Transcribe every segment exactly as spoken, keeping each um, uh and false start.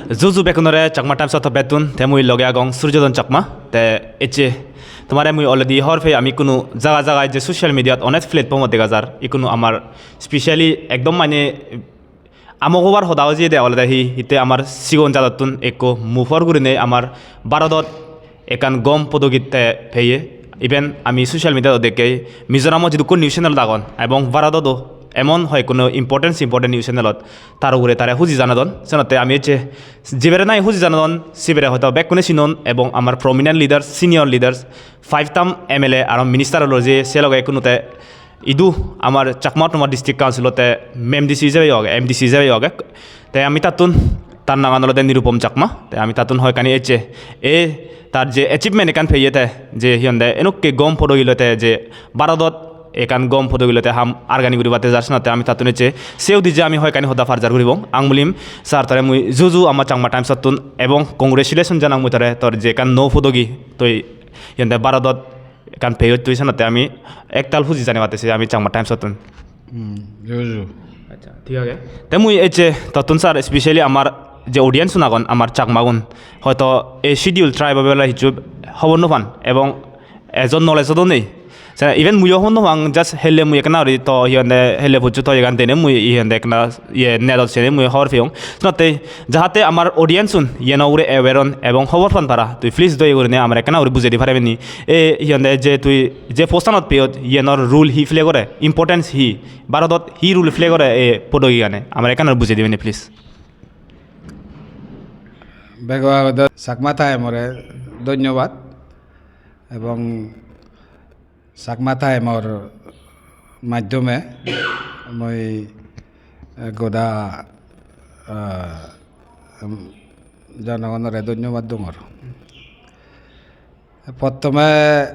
Juju bekkunore Chakma Times-ot hobbettun, te mui loge agong Surjodon Chakma. Te ecche tomare mui already hobor pei ami ikkunu jaga jaga je social media-t onek platform-ot dega jar, ikkunu amar specially ekdom mane amok hobar hoda oi jiyede olode hi, hitte amar sigon jadottun ekko move on gurinei amar Bharodot ekkan gom podogi te peye. Iben ami social media-t dekkei, Mizoramot jidukkun news channel agon ebong Bharodot-o emon hoyekkuno important important news channel-ot tar ugure tare huji janadon. Senotte ami ecche jibere nahi huji janadon, sibere hoyto bekkune sinon ebong amar prominent leaders, senior leaders, five term M L A aro minister olo je se loge ekkuno te idu amar Chakma Autonomous District Council-otte M D C ijebe age, M D C ijebe age. Te ami tattun, tar nangan olode Nirupom Chakma. Te ami tattun hoyekkani ecche, e tar je achievement ekkan peye te, je hi honde enukke gom podogi loi te je Bharodot ekkan gom podogi loi te ham argani guribatte jar, senotte ami tattun ecche. Se udije ami hoyekkani hoda parjar guribong. Ang bulim sir, tore mui juju ama Chakma Times-ottun ebong congratulation janang mui tore, tor je ekkan nuo podogi tui hi honde Bharodot ekkan peyot tui, senotte ami ektal huji janebatte se ami Chakma Times-ottun. Hmm, juju. Accha, thik age. Te mui ecche tottun sir, specially amar je audience-un agon, amar Chakmagun, hoyto ei Scheduled Tribe-o bele hissu hobor no pan ebong ejo knowledge-o do nei. Se even muiyo hobor no pang, just helle mui ekkena guri to hi honde helle pocchu to iyegan dene mui hi honde ekkena iye net-ot sene mui hobor peyong. Senotte jahate amar audience-un iyeno ugure aware on ebong hobor pan para, tui please doye gurine amare ekkena guri bujei di paribe ni? E hi honde je tui je post-anot peyot, iyenor role hi play gore, importance hi, Bharodot hi role play gore e podogigane, amare ekkena guri bujei dibe ni please? Bego agodo Chakma Time-ore dhonnobad ebong Chakma Time-or maddhome mui, eh, goda, eh, em, jonogonore dhonnobad dongor. Prothome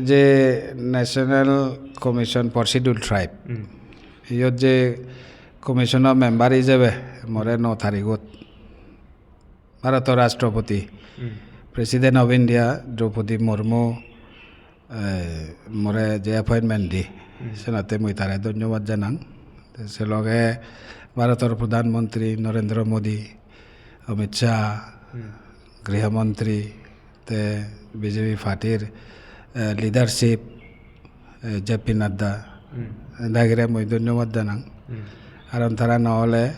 je National Commission for Scheduled Tribe, Hmm. iyot je commission-o member ijebe more no tarigot Bharotor Rashtrapati, Hmm. President of India, Droupadi Murmu, eh, more je appointment di, Hmm. senotte mui tare dhonnobad janang. Te se loge Bharotor Pradhan Mantri Narendra Modi, Amit Shah, Hmm. Griha Mantri, te B J P party-r, eh, leadership, eh, J P Nadda, Hmm. dagire mui dhonnobad janang. Hmm. Karon tara no ole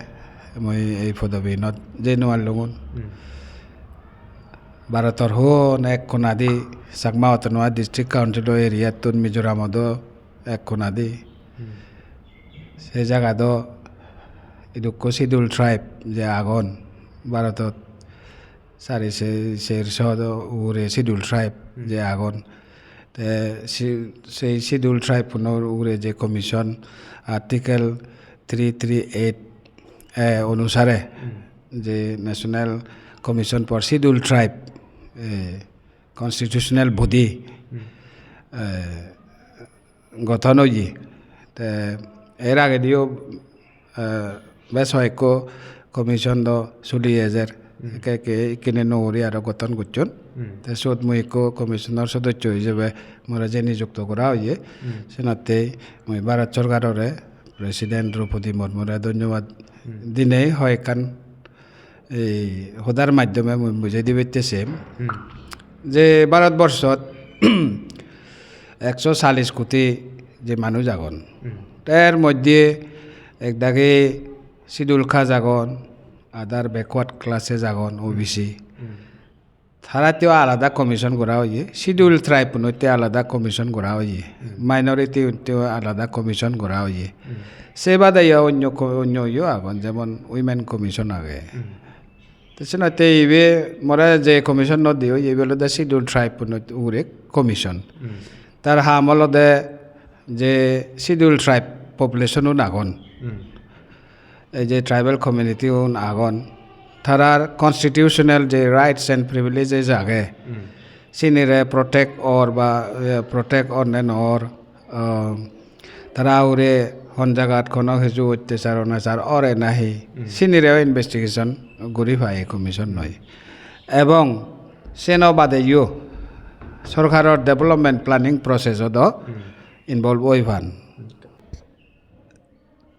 mui ei podobinot jei no parlungun. Hmm. Bharotor hon ek konadi Chakma Autonomous District Council-o area-ttun Mizoram-odo ek konadi. Hmm. Se jagat do idukko Scheduled Tribe je agon Bharotot, sari se-, ser sot ugure Scheduled Tribe Hmm. je agon. Te si-, sei Scheduled Tribe-unor ugure je commission, Article three three eight A onusare Hmm. je National Commission for Scheduled Tribe, eh, constitutional body, Hmm. eh, gothon oye. Te er agediyo, eh, bej hoyekko commission do soli ejer. Hmm. Ekke ekke ikkine nuo guri aro gothon gocchon. Hmm. Te sot mui ekko commission-or sodosso ijebe more je nijukto gora oye. Hmm. Senotte mui Bharat Sorkarore, President Droupadi Murmure dhonnobad Hmm. dinei hoyekkan ei hodar maddhome mui bujei dibatte sem Hmm. je Bharatborshot ekso challis koti je manuj agon, Hmm. ter moddhe ekdagi schedule caste agon, other backward classes agon, O B C. Hmm. Taratteo alada commission gora oye, schedule tribe-unotte alada commission gora oye, Hmm. minority-unotte alada commission gora oye. Hmm. Se badeyo onyo co-, onyo yo agon, jemon Women Commission age. Hmm. Te senotte ibe more je commission-o diye, ibe olode Scheduled Tribe-uno ugure commission. Hmm. Tar ham olode je Scheduled Tribe population-un agon. Hmm. Ei je tribal community-un agon, tarar constitutional je rights and privileges age, Hmm. sinire protect or ba, eh, protect or ne nw or, ah, tara ugure hon jagat hono hissu ottechar onachar ore nahi, Hmm. sinireo investigation guri pai commission-noi. Ebong seno badeyo sorkaror development planning process-o do Hmm. involve oi pan.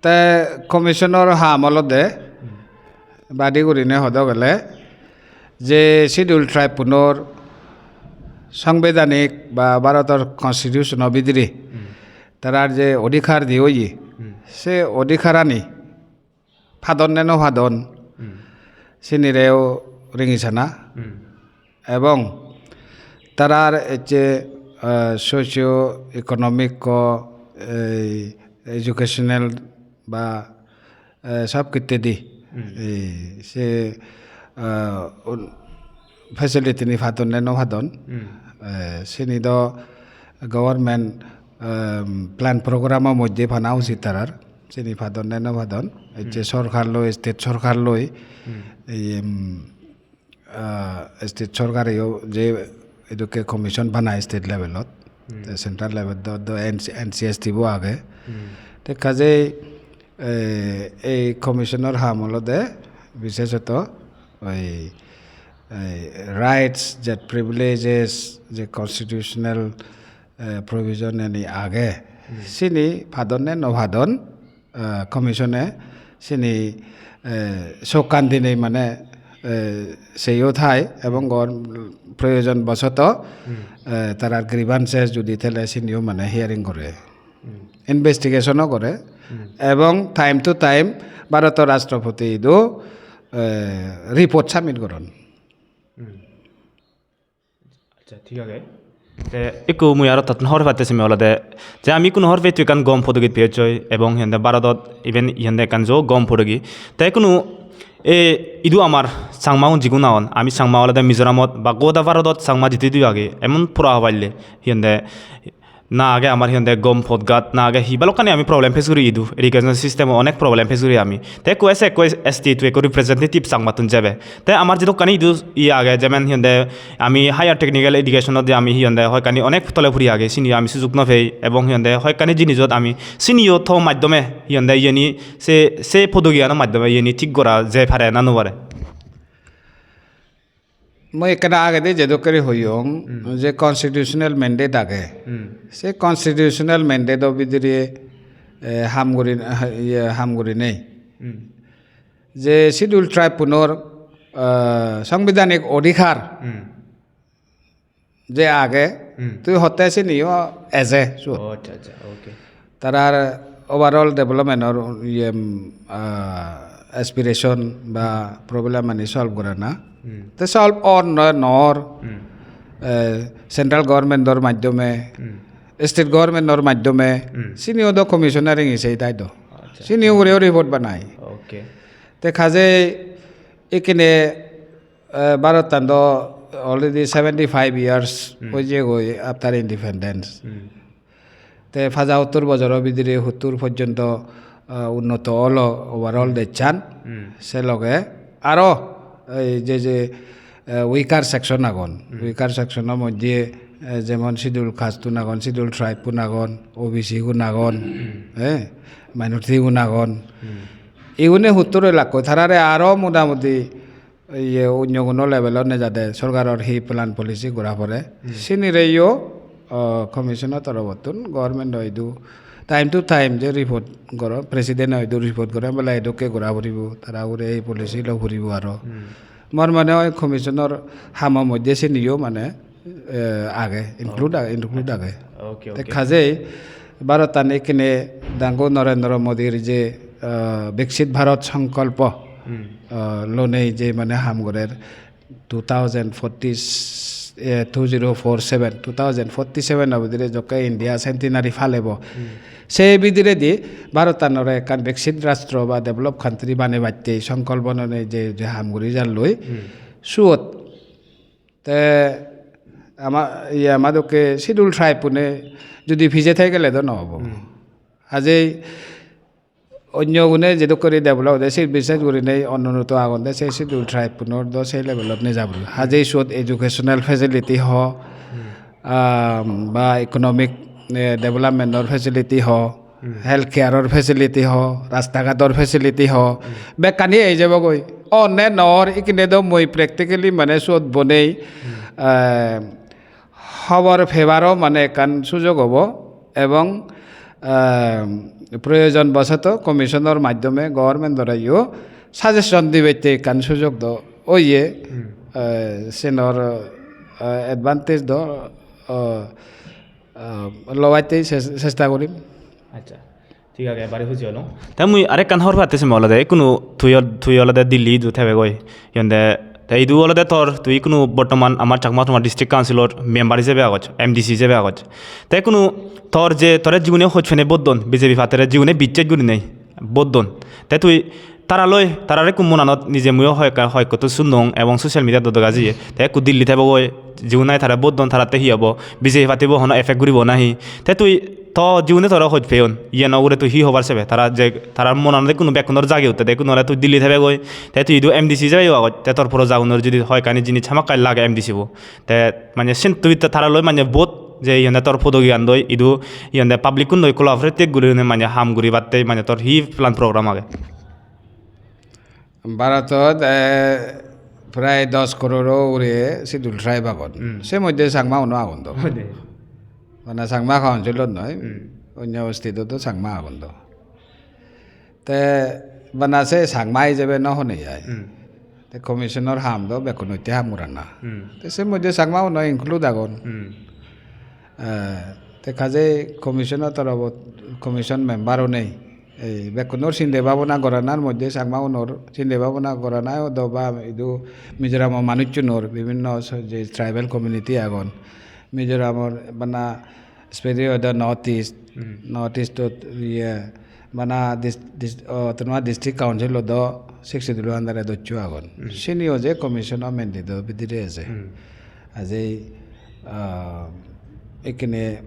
Te commission-or ham olode Hmm. badi gurinei hodo gele je Scheduled Tribe-unor sangbidhanik ba Bharotor constitution-o bidire tarar je odhikar di oye, se odhikarani padon ne no padon, sinireo ringi sana. Ebong tarar ecche, eh, socio economic ko, ei educational ba, eh, sob kittedi, ei se, eh, un-, facility ni padon ne no padon. Eh, sini do government, ehm, plan program o moddhe pana usit tarar. Sini padon ne no padon. Ecche sorkar loi, state sorkar loi, ei, em, ah, state sorkareyo je edokke commission banai state levelot, te central level do, do N C, N C S T bo age. Te kajei, eh, ei commissionor ham olode biseshoto oi, ei rights, je privileges, je constitutional, eh, provision eni age, sini padon ne no padon, eh, commission-e sini, eh, sokkan dinei mane, eh, seyo thai ebong gor proyojon bosoto, eh, tarar grievances judi thele siniyo mane hearing gore, investigation-o gore, ebong time to time Bharotor Rashtrapoti idu, eh, report submit goron. Accha, thik age. Te ekku mui aro tottun hobor patte simi olode je ami ekku hobor pettu ekkan gom podogit peyoj ebong hi honde Bharodot even hi honde ekkan jo gom podogi. Te ekku e idu amar Changmagun jigun agon, ami Changma olode Mizoramot ba goda Bharodot Changma jidu idu age, emon pura hobaille hi honde na age amar hi honde gom podgat, na age hi balokkani ami problem face guri idu, education system onek problem face guri ami. Te ekku ese ekku S T to ekku representative Changmattun jebe. Te amar jidokkani idu iye age, jemen hi honde ami higher technical education-ot je ami hi honde hoyekkani onek tole puri age, sini ami sujug no pei, ebong hi honde hoyekkani jinijot ami siniyo to maddhome hi honde iyeni se, se podogiyano maddhome iyeni thik gora je pare na no pare. Mui ekkena agede je dokke guri hoyong, je constitutional mandate age, se constitutional mandate-o bidire, eh, ham guri, iye, ham gurinei je Scheduled Tribe-unor, eh, sangbidhanik odhikar je age, tui hotte siniyo eje siyot. Oh, accha, accha, okay. Tarar overall development-or iye, ah, aspiration ba problem ani solve gorana. Te solve or no, nor, eh, central government-or maddhome, state government-or maddhome, siniyo do commission-e ringi sei tai do. Accha. Siniyo ugure report banai. Okay. Te kajei ekkene, eh, Bharottan do already seventy-five years oi jeyegoi after independence. Te paja hottur bojoro bidire hottur porjonto, ah, unnoto olo overall dejchan. Se loge aro ei je je, eh, weaker section agon, weaker section-o moddhe, eh, jemon Scheduled Caste-un agon, Scheduled Tribe-un agon, O B C-gun agon, eh, minority-gun agon. Igune hottur elakkoi, tarare aro motamuti iye onyo guno level-ot nejade sorkaror hi plan policy gora pore, sinireyo, ah, commission-o torobottun government-o idu time to time je report goro, president-o idu report gore, bole edokke gora puribo, tara ugure ei policy lo puribo aro. Mor mone oi commission-or hamo moddhe siniyo mane, eh, age, include age, include age. Okay, te okay. Kajei Bharottan ekkene dangu Narendra Modir je, ah, Viksit Bharat Sankalpa, ah, lonei je mane ham gorer two thousand forty, eh, two zero four seven, two thousand forty-seven-o bidire jokke India centenary palebo. Se bidiredi Bharottanore ekkan Viksit Rashtra ba developed country banebatte sankalpa lonei je, je ham guri jar loi. Siyot te ama, iye, ama dokke Scheduled Tribe-une judi pije thai gele do no obo. Hajei onyo gune je dokke guri develop ode, se bises gurinei onnunoto agonde, se Scheduled Tribe-unor do se level-ot nejabor. Hajei siyot educational facility ho, ah, ba economic, eh, development-or facility ho, health care-or facility ho, rasta ghator facility ho, bekkani ei jebogoi. Onne nor, ikkine do mui practically mane siyot bonei, eh, hobor pebaro mane ekkan sujog obo, ebong, eh, proyojon bosoto commission-or maddhome government-oreyo suggestion dibatte ekkan sujog do oye, eh, senor, eh, advantage do, eh, eh, lobatte ches-, chesta gorim. Acha, thik age, bari huji olong. Te mui arekkan hobor patte seme olode, ikkunu tui ol-, tui olode Delhi idu thebegoi, yonde, te idu olode tor, tui ikkunu bortoman amar Chakma Autonomous District Council-or member ijebe agoj, M D C ijebe agoj. Te ikkunu tor je, tore jigune hoj pene vote don, B J P party-re jigune bicches gurinei vote don. Te tui taraloi, tarar ekku monanot nije muiyo hoyekka-, hoyekkottun sunnong ebong social media-t dega jiye. Te ekku Delhi thebogoi, jigun nahi tare vote don, taratte hi obo? B J P party-bo hono effect guribo nahi? Te tui to jigune tore hoj peyon, iyeno ugure tui hi hobar sebe? Tara je, tarar monanot ekkuno bekkunor jagi utte de, ekkuno ole tui Delhi thebegoi, te tui idu M D C jeyo agoj, te tor puro jagunor judi hoyekkani jinis hamakkai lage M D C-bo. Te mane sen tui ta-, taraloi mane vote je iyende tor podogiyan doi, idu iyende public-kun doi collaborate gurinei mane ham guribatte mane tor hi plan program age? Bharotot, eh, prai dos kororo ugure Scheduled Tribe agon. Hmm. Se moddhe Changma uno agon do. Oi de. Bana Changma Council-ot noi, Hmm. onyo state-ot do Changma agon do. Te bana se Changma ijebe no hone ai. Hmm. Te commission-or ham do bekkunotte ham gorana. Hmm. Te se moddhe Changma uno include agon. Hmm. Eh, te kajei commission-o torobot commission member-o nei. Ei bekkunor sinde babona goranar moddhe Changma unor sinde babona gorana odo ba idu Mizoram-o manuchunor bibinno so-, je tribal community agon. Mizoram-or bana specially odo North East, Hmm. North East-ot iye bana dis-, dis-, Autonomous District Council-o do Sixth Schedule under-e doccho agon. Hmm. Siniyo je commission-o mandate-o bidire eje. Hmm. Ajei, ah, ekkene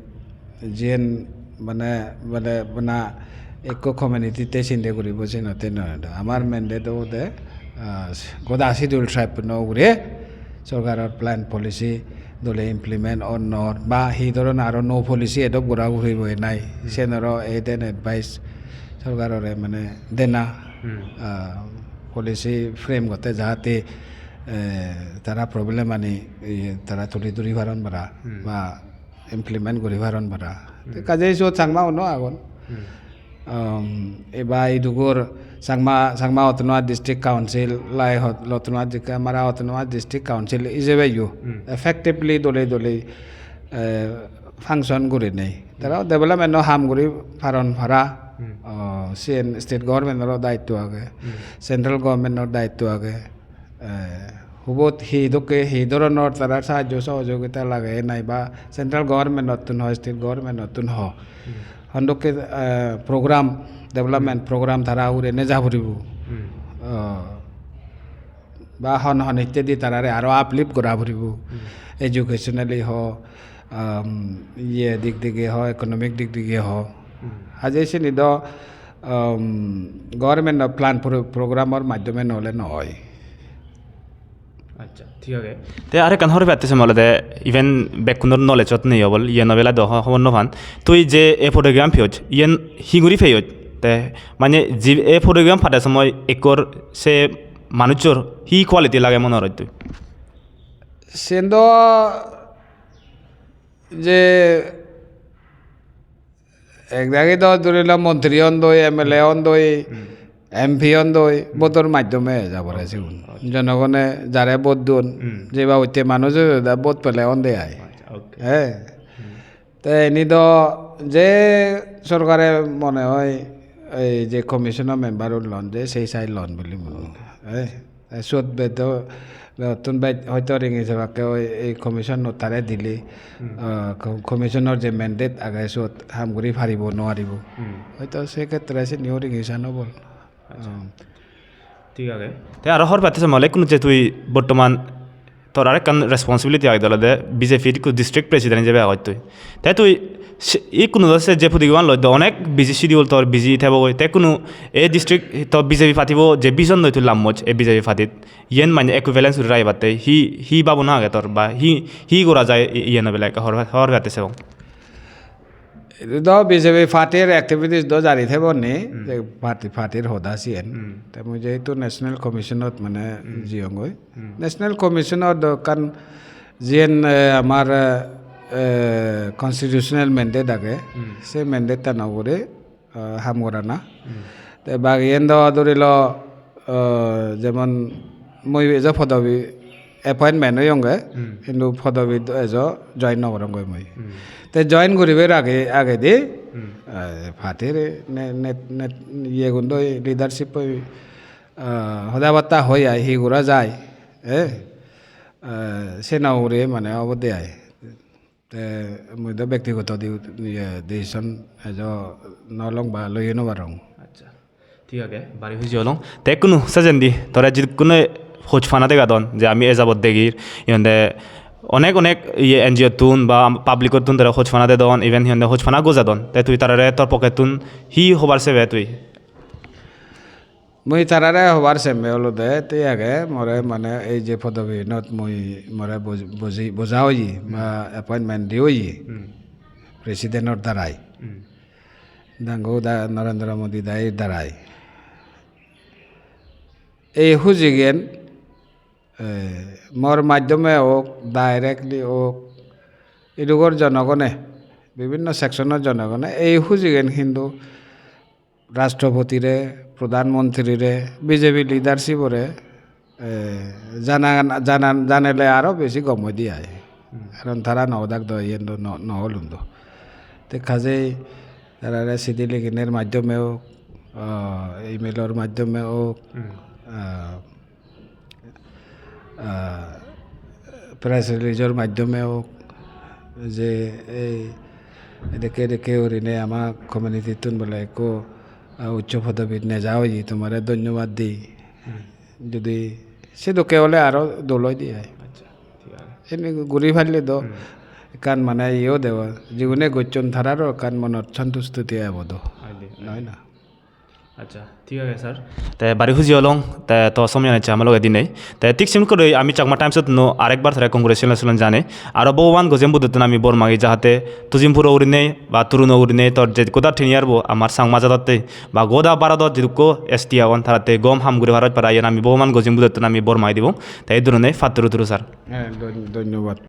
jiyen mane, mane bana ekko community-te sinde guribo senotte noi do. Amar mandate obode, ah, goda Scheduled Tribe-uno ugure sorkaror plan policy dole implement or not, ba hi dhoron aro nuo policy adopt gora puribo enai, Hmm. siyenoro aid and advice sorkarore mane dena, Hmm. ah, policy frame gotte jahate, eh, tara problem ani, eh, tara tuli dhuri paron para, Hmm. ba implement guri paron para. Te Hmm. kajei siyot Changma uno agon. Hmm. Um, eba idugur Changma, Changma Autonomous District Council, lai hot-, Autonomous District, Mara Autonomous District Council ijebe yo Hmm. effectively dole dole, eh, function gurinei. Tara Hmm. development-o ham guri paron para. Hmm. Oh, siyen state government-oro daitto age, Hmm. central government-or daitto age. Eh, hubot hi dokke, hi doronor tara sahajjo sohojogita lage nai ba central government-ottun ho, state government-ottun ho. Hmm. Hondokke, eh, program, development Hmm. program tara hure neja puribo. Hmm. Oh, ba hon hon hittedi tarare aro uplift gora puribo. Hmm. Educationally ho, um, iye dik dige ho, economic dik dige ho. Hmm. Haje sini do, um, government-o plan pro-, program-or maddhome nole no oi. Acha, thik age. Te arekkan hobor patte sem olode, even bekkunor knowledge-ot nei obol, iyen obelai do ho-, hobor no pan. Tui je ei program peyoj, iyen hi guri peyoj? Te mane je ei program pade somoy ekkor se manuchor hi quality lage mone horoj tui? Sen do je ekdagi do dhuri lo montri on doi, M L A on doi, Hmm. M P on doi, Hmm. vote-or maddhome eja pore sigun. Acha. Jonogone jare vote don, Hmm. je babotte manuj oye da vote pele on de ai. Acha, okay. Eh. Hmm. Te ini do je sorkare mone hoi ei je commission-o member-un lon je sei sai lon bili mone hoi. Eh. Te siyot bedo-, begottun bej hoito ringi sebakke oi ei commission-ot tare dile, Hmm. ah, co-, commission-or je mandate age siyot ham guri paribo, no paribo. Hmm. Hoito se khetre siniyo ringi san obol. Acha. Ah. Thik age. Te aro hobor patte sem ole ikkunu je tui bortoman tor arekkan responsibility age olode B J P-r ikku district president ijebe agoj tui. Te tui se, ikkunu do se je pudi giban loi do onek busy schedule tor busy thebo goi. Te ikkunu ei district to B J P party-bo je vision loi tui lammoj ei B J P party-t. Iyen mane equivalence guri ragibatte hi, hi babona age tor ba hi, hi gora jai i-, iyen obelai ekka hobor, hobor patte sebong. Edu do B J P party-r activities do jari thebo ni, Hmm. je party, party-r hoda siyen. Hmm. Te mui jehetu National Commission-ot mane Hmm. jiyongoi. Hmm. National Commission-ot do ekkan jiyen, eh, amar, eh, eh, constitutional mandate age. Hmm. Se mandate-tano ugure, eh, ham gorana. Hmm. Te bagiyen do dhori lo, ah, jemon mui ejo podobi appointment oyonge, Hmm. hintu podobi do ejo join no gorongoi mui. Hmm. Te join guribar age, agedi, Hmm. eh, party-r ne-, ne-, ne-, iyegun doi leadership-oi, ah, hoda batta hoi ai, hi gora jai, eh? Ah, se no guri mane obode ai. Te mui do bektigoto di-, iye, decision ejo no long ba loi no parong. Acha. Thik age, bari huji olong. Te ekkunu sejendi, tore jidukkune hojpana degadon, je ami e jabot degir, iyende onek onek iye N G O-ttun ba public-ottun tore hojpana dedon, even iyende hojpana gojadon. Te tui tarare tor pokkettun hi hobar sebe tui? Mui tarare hobar semme olode, te age more mane ei je podobinot mui more boj-, boji-, boja oye, ba appointment di oye, Hmm. President-or darai. Hmm. Dangu da Narendra Modi dair darai. Ei hujigen, eh, mor maddhome ok, directly ok, idugor jonogone, bibinno section-or jonogone ei hujigen hintu Rashtrapatire, Pradhan Mantrire, B J P leadership-ore, eh, janan, janan, janele aro besi gom oide ai. Hmm. Karon tara no odak do, iyen do no, no olun do. Te kajei tarare sidi liginer maddhome ok, ah, email-or maddhome ok, Hmm. ah, ah, press release-or maddhome ok, je ei edekke edekke gurinei ama community-tun bole ekko, ah, uccho podobit neja oye, tomare dhonnobad di. Hmm. Jodi sedokke ole aro dol oide ai. Acha, thik age. Eni guri palle do Hmm. ekkan mane iye o debo, jigune gocchon tararo ekkan monot santusti ebo do. Aide, Noi aide. na? Acha, thik age, sir. Te bari huji olong, te to somoyan ecche ama loge dinei. Te thik sim guri ami Chakma Times-ottun arekbar tore congratulations janei. Aro Bhogoban Gozen Buddhottun ami bor magi jahate tujim puro gurinei ba turuno gurinei tor je goda ten year bo amar Changma jadotte ba goda Bharodot jidukko S T agon taratte gom ham guri parot para iyan ami Bhogoban Gozen Buddhottun ami bor magi dibong. Te ei dhorone patturu turu, sir. Heh, dhon-, dhonnobad.